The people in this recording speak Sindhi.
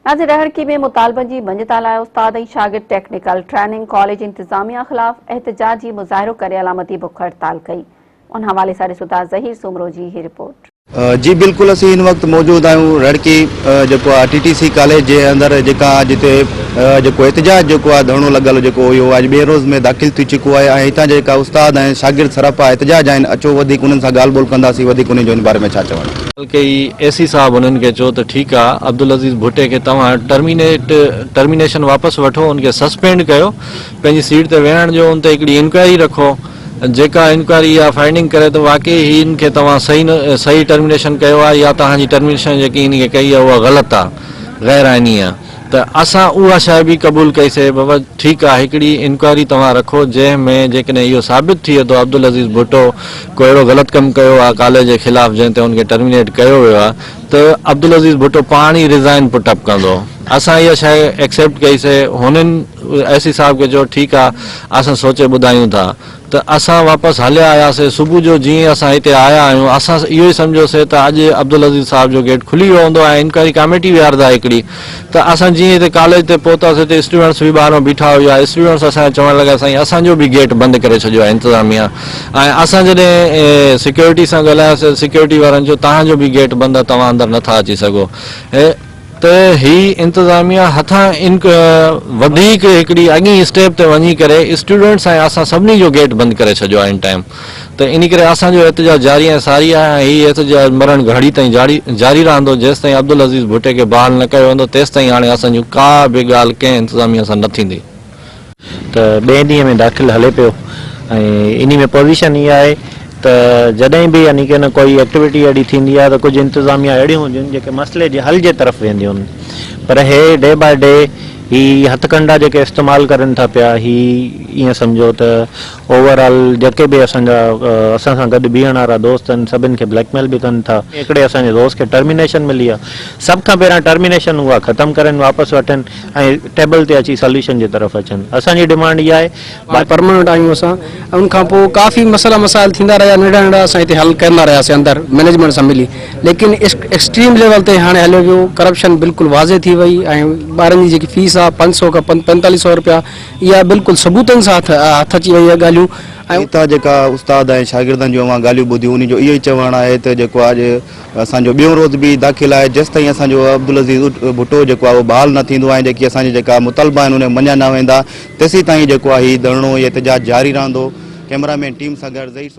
ناظر رهڙڪي ۾ مطالبن جي مڃتا لاء استاد ۽ شاگرد ٽيڪنيڪل ٽريننگ ڪاليج انتظاميا خلاف احتجاجي مظاهرو ڪري علامتي بک هڙتال ڪئي ان حوالي سان ڏسون ٿا ظهير سومرو جي هي رپورٽ. جي بلڪل اسين هن وقت موجود آهيون رهڙڪي جيڪو آهي ٽي ٽي سي ڪاليج جي اندر جيڪا جتي جيڪو احتجاج جيڪو آهي ڌرڻو لڳل جيڪو هيو اڄ ٻئي روز ۾ داخل ٿي چڪو آهي ۽ هتان جيڪا استاد ۽ شاگرد سراپا احتجاج آهن اچو وڌيڪ انهن سان ڳالهه ٻولهه ڪنداسين وڌيڪ انهن جو ان باري ۾ ڇا چوڻ آهي. ڳالهه ڪئي اي سي صاحب انهن کي چيو ته ٺيڪ آ عبدالعزيز ڀٽي کي توهان ٽرمينيٽ ٽرمينيشن واپس وٺو ان کي سسپينڊ ڪيو پنهنجي سيٽ تي ويهڻ ڏيو ان تي هڪڙي انڪوائري رکو جيڪا انڪوائري يا فائنڊنگ ڪري ته واقعي هي ان کي توهان صحيح صحيح ٽرمينيشن ڪيو آ يا توهان جي ٽرمينيشن جيڪي ان کي ڪئي آ اها غلط آ غير آئيني آ. ته اسان اها شيء به قبول ڪئي سي بابا ٺيڪ آ هڪڙي انڪوائري توهان رکو جنهن ۾ جيڪڏهن اهو ثابت ٿئي ٿو عبدالعزيز ڀٽو ڪو اهڙو غلط ڪم ڪيو آ ڪاليج جي خلاف جنهن تي ان کي ٽرمينيٽ ڪيو ويو آ ته عبدالعزيز ڀٽو پاڻ ئي ريزائن پٽ اپ ڪندو اسان اها شيء ايڪسيپٽ ڪئي سي هنن اي سي صاحب کي چيو ٺيڪ آ اسان سوچي ٻڌايون ٿا ته اسان واپس هليا آياسي، صبح جو جيئن ئي اسان هتي آيا آهيون، اسان اهو ئي سمجهيوسي ته اڄ عبدالعزيز صاحب جو گيٽ کلي ويو هوندو ۽ انڪوائري ڪاميٽي ويهاردا هڪڙي ته اسان جيئن هتي ڪاليج تي پهتاسي ته اسٽوڊنٽس به ٻاهران بيٺا هيا، اسٽوڊنٽس اسان کي چوڻ لڳا سائين اسان جو به گيٽ بند ڪري ڇڏيو آهي انتظاميا ۽ اسان جڏهن سيڪيورٽي سان ڳالهايوسي ته سيڪيورٽي وارن چيو توهان جو به گيٽ بند آهي توهان اندر نٿا اچي سگهو. ته هي انتظاميا هٿان ان وڌيڪ هڪڙي اڳئين اسٽيپ تي وڃي ڪري اسٽوڊنٽس ۽ اسان سڀني جو گيٽ بند ڪري ڇڏيو آهي ان ٽائيم ته انهي ڪري اسان جو احتجاج جاري ۽ ساري آهي ۽ هي احتجاج مرڻ گهڙي تائين جاري جاري رهندو جيستائين عبدالعزيز ڀٽي کي بحال نه ڪيو ويندو تيستائين هاڻي اسان جون ڪا به ڳالهه ڪنهن انتظاميا سان نه ٿيندي. ته ٻئين ڏينهن ۾ داخل هلي پيو ۽ انهي ۾ پوزيشن اها آهي ته جڏهن به يعني ڪي نه ڪوئي ايڪٽيوٽي اهڙي ٿيندي آهي ته ڪجهه انتظاميا اهڙيون هونديون آهن جيڪي مسئلي جي حل جي طرف وينديون آهن پر هي ڊي باء ڊي هي هٿ ڪنڊا جيڪي استعمال ڪرن ٿا پيا هي ائين سمجهو ته اوور آل جيڪي به اسان جا اسان سان گڏ بيهڻ وارا دوست آهن سڀن کي بليڪ ميل به ڪن ٿا. هڪڙي اسان جي دوست کي ٽرمينيشن ملي آهي سڀ کان پهريان ٽرمينيشن اها ختم ڪرين واپس وٺن ۽ ٽيبل تي اچي سوليوشن جي طرف اچن اسان جي ڊمانڊ اها آهي. پاڻ پرماننٽ آهيون اسان ۽ ان کان پوء ڪافي مسئلا مسائل ٿيندا رهيا ننڍڙا ننڍڙا اسان هتي حل ڪندا رهياسين اندر مئنيجمينٽ سان ملي ليڪن ايڪسٽريم ليول تي هاڻي هليو ويو ڪرپشن بلڪل واضح ٿي وئي ۽ ٻارن جي جيڪي فيس آهي 500 کان 45 سو روپيا اها بلڪل ثبوتن سان هٿ هٿ اچي وئي اها ڳالهيون ۽. هتان جيڪا استاد ۽ شاگردن جون اوهان ڳالهيون ٻڌيون انهن جو اهو ئي چوڻ آهي ته جيڪو اڄ اسان جو ٻيون روز به داخل آهي جيستائين اسان جو عبدالعزيز ڀٽو جيڪو آهي اهو بحال نه ٿيندو ۽ جيڪي اسان جي جيڪا مطالبا آهن انهن مڃيا نه ويندا تيسين تائين جيڪو آهي هي ڌرڻو هي احتجاج جاري رهندو ڪئميرا مين ٽيم سان گڏ ظهير.